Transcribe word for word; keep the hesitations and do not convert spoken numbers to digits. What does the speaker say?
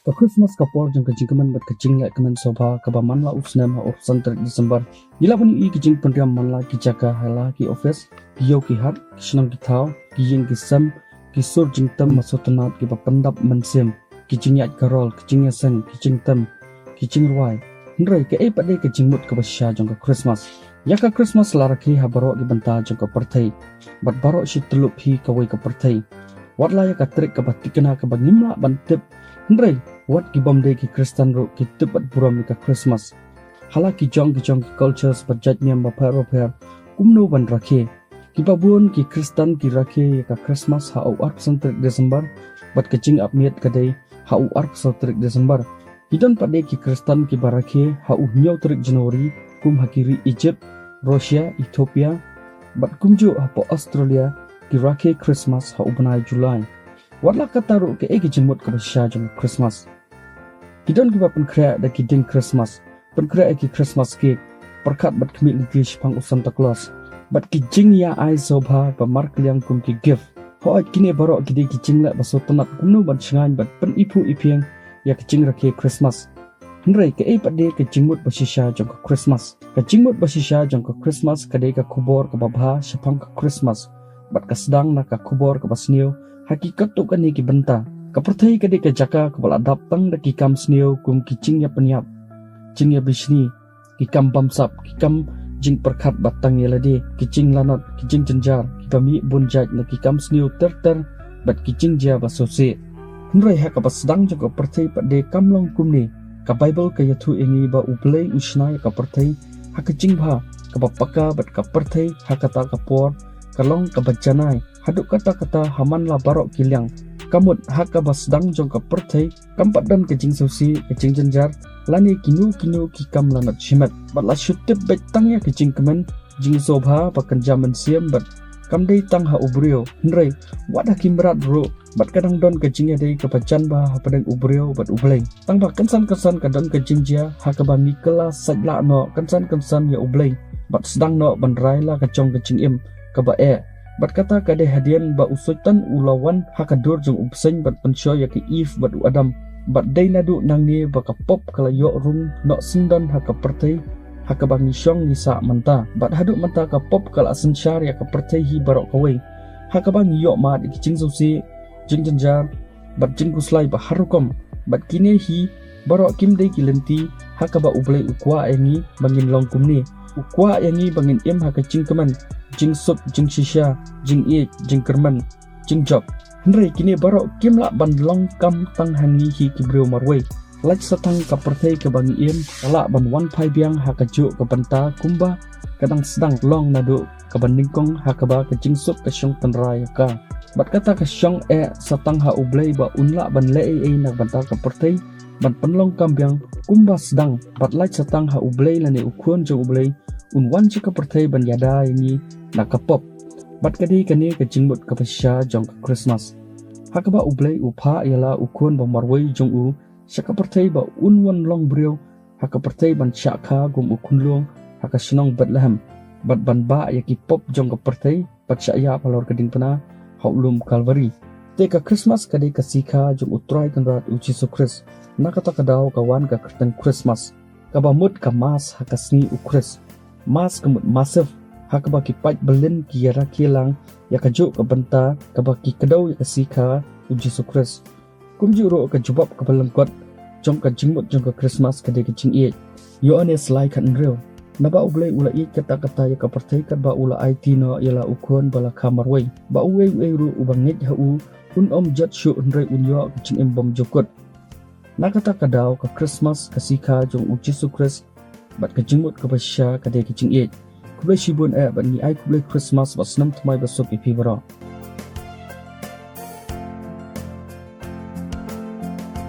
Ka Christmas ka por jong ka jingkmen bad ka jingleh kmen sngewbha kaba man la u snem ha u arphew san tarik December. Ngi lah ban ïohi ka jingpynriam man la ki jaka ha la ki office, ki ïew ki hat, ki shnong ki thaw, ki ïing ki sem, ki sur jingtem ba sngewtynnat kiba pyndap mynsiem, ki jingïaid karol, ki jingïaseng, ki jingtem, ki jingrwai. Hynrei kaei pat de ka jingmut kaba shisha jong ka Christmas? Ïa ka Christmas la rakhe ha baroh ki bynta jong ka pyrthei bad baroh shi tyllup hi kawei ka pyrthei. Wat la ïa ka tarik kaba tikna kaba ngim lah ban tip, hynrei wat ki bym dei ki Khristan ruh ki tip bad burom ïa ka Christmas. Ha la ki jong ki jong ki cultures bad jait niam bapher bapher kumno ban rakhe. Kiba bun ki Khristan ki rakhe ïa ka Christmas ha u arphew san tarik December bad ka jingap miet ka dei ha u arphew saw tarik December. Ki don pat de ki Khristan kiba rakhe ha u hynñiew tarik January kum ha ki ri Egypt, Russia, Ethiopia bad kumjuh hapoh Australia ki rakhe Christmas ha u bnai July. Wat la katta ruh kaei ka jingmut kaba shisha jong ka Christmas? Ki don kiba pynkhreh da ki dieng Christmas, pynkhreh ïa ki Christmas cake, pyrkhat bad khmih lynti shaphang u Santa Claus bad ki jingïa ai sngewbha ba markylliang kum ki gift. Hooid, kine baroh ki dei ki jingleh ba sngewtynnat kumno ban shngaiñ bad pyniphuh iphieng ïa ka jingrakhe Christmas. Hynrei kaei pat de ka jingmut ba shisha jong ka Christmas? Ka jingmut ba shisha jong ka Christmas ka dei ka khubor kaba bha shaphang ka Christmas bad ka sdang na ka khubor kaba sniew ha ki katto katne ki bynta. Ka pyrthei ka dei ka jaka kaba la dap tang da ki kam sniew kum ki jingïapyniap, jingïabishni, ki kam bamsap, ki kam jingpyrkhat ba tang ïa lade, ki jinglanot, ki jingjynjar kiba mih bun jait na ki kam sniew ter ter bad ki jingjia ba sngewsih. Hynrei ha kaba sdang jong ka pyrthei pat de kam long kumne. Ka Baibl ka ïathuh ïa ngi ba U Blei u shna ïa ka pyrthei ha ka jingbha kaba paka bad ka pyrthei ha kata ka por ka long kaba janai. Haduh katta katta ha man la baroh ki liang. Ka mut ha kaba sdang jong ka pyrthei kam pat don ka jingsngewsih, ka jingjynjar lane kino kino ki kam lanot shimet. Bad la shu tip beit tang ïa ka jingkmen, jingsngewbha ba kynja mynsiem bad kam dei tang ha u briew, hynrei wat ha ki mrad ruh. Bad ka dang don ka jingïadei kaba jan bha hapdeng u briew bad U Blei. Tang ba kynsan kynsan ka don ka jingjia ha kaba ngi kylla sait lah noh kynsan kynsan ïa U Blei bad sdang noh ban rai la ka jong ka jingim kaba eh. Bad kata ka dei hadien ba u Soitan u la wan ha ka dur jong u bseiñ bad pynshoi ïa ka Eve bad u Adam. Bad dei naduh nangne ba ka pop ka la ïoh rung noh syndon ha ka pyrthei ha kaba ngi shong ngi sah mynta. Bad haduh mynta ka pop ka la synshar ïa ka pyrthei hi baroh kawei, ha kaba ngi ïoh mad ïa ki jingsngewsih, jingjynjar bad jingkhuslai ba har rukom. Bad kine hi baroh kim dei ki lynti ha kaba U Blei u kwah ïa ngi ba ngin long kumne. U kwah ïa ngi ba ngin im ha ka jingkmen, jingsuk, jingshisha, jingïeit, jingkyrmen, jingjop. Hynrei kine baroh kim lah ban long kam tang ha ngi hi ki briew marwei. Lait sa tang ka pyrthei kaba ngi im ka lah ban wan phai biang ha kajuh ka bynta kumba ka dang sdang, long naduh kaba nyngkong ha kaba ka jingsuk ka shong tynrai ïa ka. Bad kata ka shong eh sa tang ha U Blei ba un lah ban leh ei ei na ka bynta ka pyrthei ban pynlong kam biang kumba sdang. Bad lait sa tang ha U Blei lane U Khun jong U Blei un wan sha ka pyrthei ban ïada ïa ngi na ka pop. Bad ka dei kane ka jingmut kaba shisha jong ka Christmas, ha kaba U Blei u phah ïa la U Khun ba marwei jong u sha ka pyrthei ba un wan long briew ha ka pyrthei ban shah kha kum u khunlung ha ka shnong Bethlehem bad ban bah ïa ki pop jong ka pyrthei bad shah ïap halor ka diengphna ha u lum Kalbari. Te ka Christmas ka dei ka sikha jong U Trai Kynrad U Jisu Khrist. Na kata ka daw ka wan ka kyrteng Christmas, kaba mut ka Mass ha ka sngi U Khrist. Mass ka mut massive, ha kaba ki paid byllien ki ïarakhe lang ïa kajuh ka bynta kaba ki kdew ïa ka sikha U Jisu Khrist. Kumjuh ruh ka jubab kaba lyngkot jong ka jingmut jong ka Christmas ka dei ka jingïeit. Ïoannis lai khathynriew. Naba U Blei u la ïeit katta katta ïa ka pyrthei katba u la aiti noh ïa la U Khun ba la kha marwei, ba uwei uwei ruh uba ngeit ha u un ym jot shuh hynrei un ïoh ka jingim bymjukut. Na kata ka daw ka Christmas ka sikha jong U Jisu Khrist bad ka jingmut kaba shisha ka dei ka jingïeit. Khublei shibun eh bad ngi ai khublei Christmas bad snem thymmai basuk ïa phi baroh.